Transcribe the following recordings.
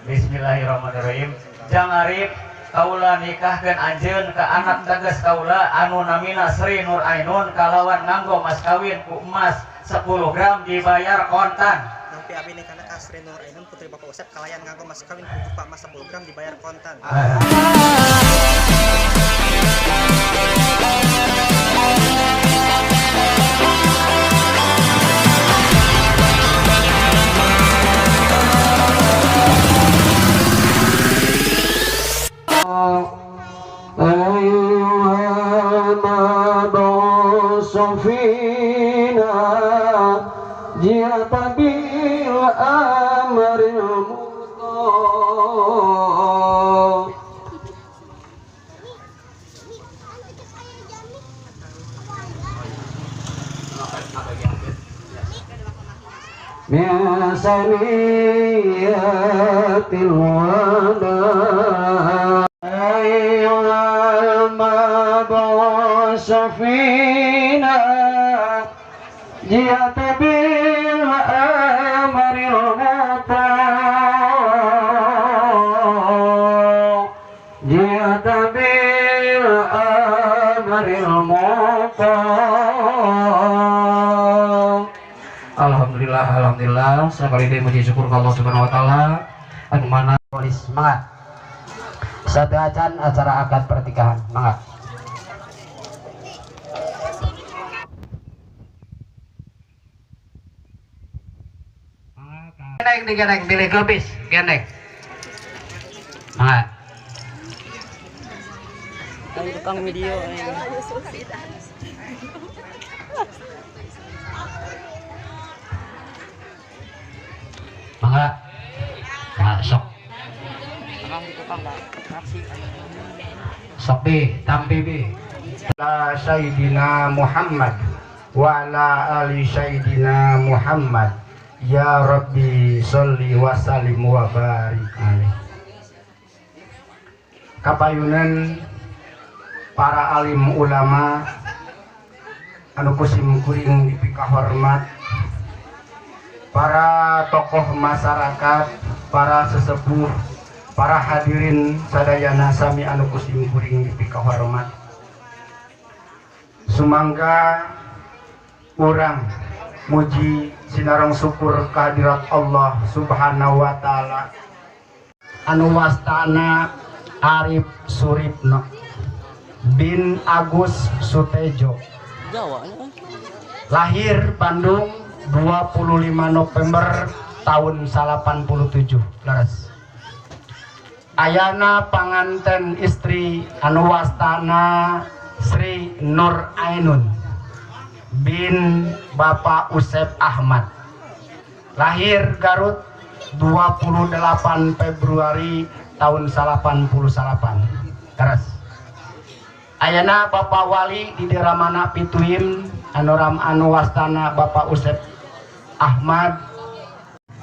Bismillahirrahmanirrahim. Jang Arif kaula nikahkeun anjeun ka anak teges kaula anu namina Sri Nur Ainun kalawan nganggo mas kawin ku emas 10 gram dibayar kontan. Nampi abi nikahna ka Sri Nur Ainun putri Bapak Usep kalayan nganggo mas kawin ku jupa emas 10 gram dibayar kontan. من سنيات الوداع أيها المبعوث فينا جئت بالأمر المطاع جئت بالأمر المطاع. Alhamdulillah, alhamdulillah. Sekali deui muji syukur ka Allah Subhanahu wa taala anu mana polis mangga. Sateuacan acara akad pernikahan mangga. Geneng digeneng pilih gelbis geneng. Mangga. Tukang video. Mangga. Nah, sok. Sok bi, tampi bi. La Sayyidina Muhammad wa ala ali Sayyidina Muhammad. Ya Rabbi sholli wa sallim wa barik alaih. Kapayunan para alim ulama anu kusim kuring dipikahormat, para tokoh masyarakat, para sesepuh, para hadirin sadayana sami anu kusim kuring dipikahormat. Sumangga urang muji sinareng syukur kehadirat Allah Subhanahu wa taala anu wastana Arif Suripno bin Agus Sutejo, lahir Bandung 25 November tahun 87 leres. Ayana panganten istri anu wastana Sri Nur Ainun bin Bapak Usep Ahmad, lahir Garut 28 Februari tahun 88 leres. Ayana Bapak Wali di Deramana Pituim anu ram anu wastana Bapak Usep Ahmad.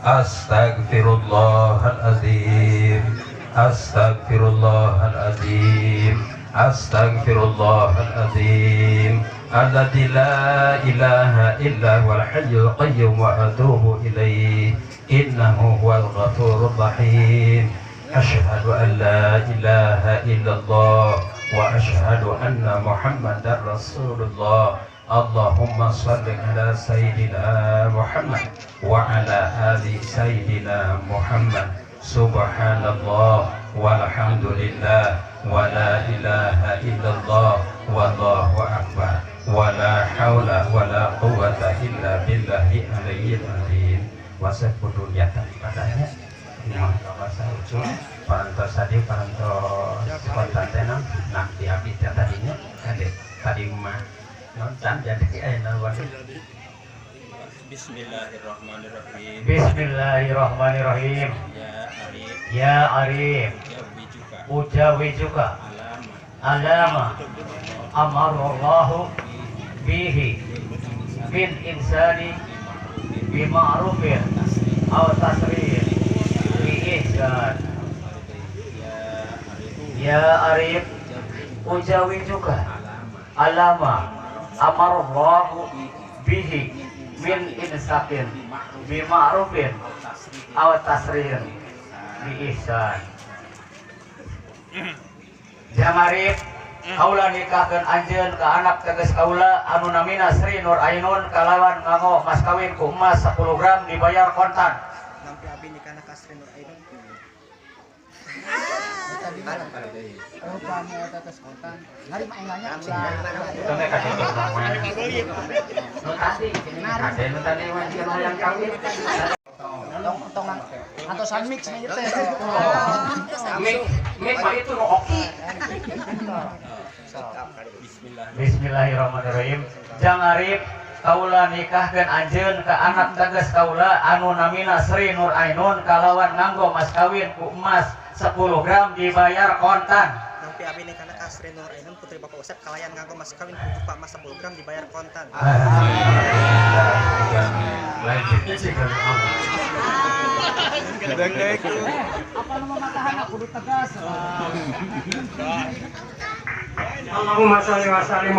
Astagfirullahaladzim, astagfirullahaladzim, astagfirullahaladzim, alladzi la ilaha illa huwal hayyul qayyum wa atubu ilaih, innahu huwal ghafurur rahim. Asyhadu an la ilaha illallah wa asyhadu anna Muhammadar Rasulullah. Allahumma salli ala Sayyidina Muhammad wa ala ali Sayyidina Muhammad. Subhanallah walhamdulillah wa la ilaha illallah wallahu akbar wa la hawla wa la quwwata illa billahi aliyyil azim. Wasep kudu nyata padanya nah bahasa ucul parantos tadi parantos kontatenan nah di abdi tadinya tadi mah nonton jadi ayeuna. Bismillahirrahmanirrahim. Bismillahirrahmanirrahim. Ya Arif, ya Arif, ujawijuka alama amarallahu bihi bin insani bima'rufin aw tasrih bi ihsan. Ya Arif ujawijuka alama amarallahu bihi min insakin bima'rufin aw tasrihin bi ihsan. Jang Arif kaula nikahkeun anjeun ka anak tegas kaula anu namina Sri Nur Ainun kalawan nganggo mas kawin ku emas 10 gram dibayar kontan. Nampi abi nikahna ka Sri Nur Ainun. Atau mix nih teh. Mix mah itu nu oki. Bismillahirrahmanirrahim. Jang Arif kaula nikahkeun anjeun ka anak tegas kaula anu namina Sri Nur Ainun kalawan nganggo mas kawin ku emas 10 gram dibayar kontan. Nampi abi nikahna ka Sri Nur Ainun putri Bapak Usep kalayan nganggo mas kawin ku dupa emas 10 gram dibayar kontan. Apa nu mamatahan kudu tegas. Allahumma sholli wa sallim.